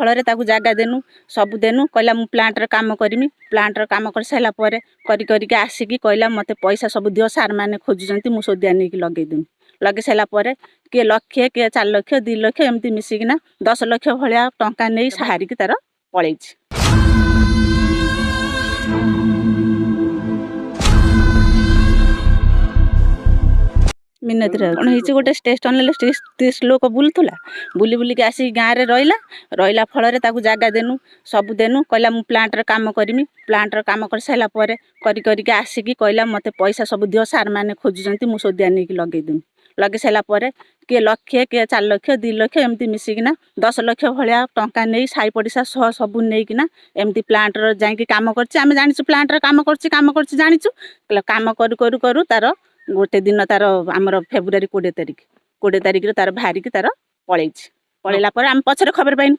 ଫଳରେ ତାକୁ ଜାଗା ଦେନୁ, ସବୁ ଦେନୁ। କହିଲା ମୁଁ ପ୍ଲାଣ୍ଟରେ କାମ କରିମି। ପ୍ଲାଣ୍ଟରେ କାମ କରିସାରିଲା ପରେ କରି କରିକି ଆସିକି କହିଲା ମୋତେ ପଇସା ସବୁ ଦିଅ, ସାର୍ମାନେ ଖୋଜୁଛନ୍ତି, ମୁଁ ସୋଦିଆ ନେଇକି ଲଗେଇଦେମି। ଲଗେଇ ସାରିଲା ପରେ କିଏ ଲକ୍ଷେ, କିଏ 4 ଲକ୍ଷ, 2 ଲକ୍ଷ, ଏମିତି ମିଶିକିନା 10 ଲକ୍ଷ ଭଳିଆ ଟଙ୍କା ନେଇ ସାରିକି ତାର ପଳେଇଛି। ମିନତିରେ କ'ଣ ହେଇଛି, ଗୋଟେ ଷ୍ଟେସନରେ 30 ଲୋକ ବୁଲୁଥିଲା, ବୁଲି ବୁଲିକି ଆସିକି ଗାଁରେ ରହିଲା। ରହିଲା ଫଳରେ ତାକୁ ଜାଗା ଦେନୁ, ସବୁ ଦେନୁ। କହିଲା ମୁଁ ପ୍ଲାଣ୍ଟରେ କାମ କରିମି। ପ୍ଲାଣ୍ଟରେ କାମ କରିସାରିଲା ପରେ କରି କରିକି ଆସିକି କହିଲା ମୋତେ ପଇସା ସବୁ ଦିଅ, ସାର୍ମାନେ ଖୋଜୁଛନ୍ତି, ମୁଁ ସୋଦିଆ ନେଇକି ଲଗେଇଦେମି। ଲଗେଇ ସାରିଲା ପରେ କିଏ ଲକ୍ଷେ, କିଏ 4 ଲକ୍ଷ, 2 ଲକ୍ଷ, ଏମିତି ମିଶିକିନା 10 ଲକ୍ଷ ଭଳିଆ ଟଙ୍କା ନେଇ ସାହି ପଡ଼ିଶା ସହ ସବୁ ନେଇକିନା ଏମିତି ପ୍ଲାଣ୍ଟର ଯାଇକି କାମ କରିଛି। ଆମେ ଜାଣିଛୁ ପ୍ଲାଣ୍ଟରେ କାମ କରୁଛି, କାମ କରୁଛି ଜାଣିଛୁ। କହିଲା କାମ କରୁ କରୁ କରୁ ତାର ଗୋଟେ ଦିନ ତାର ଆମର ଫେବୃଆରୀ 20 ତାରିଖ, 20 ତାରିଖରେ ତାର ବାହାରିକି ତାର ପଳେଇଛି। ପଳେଇଲା ପରେ ଆମେ ପଛରେ ଖବର ପାଇନୁ।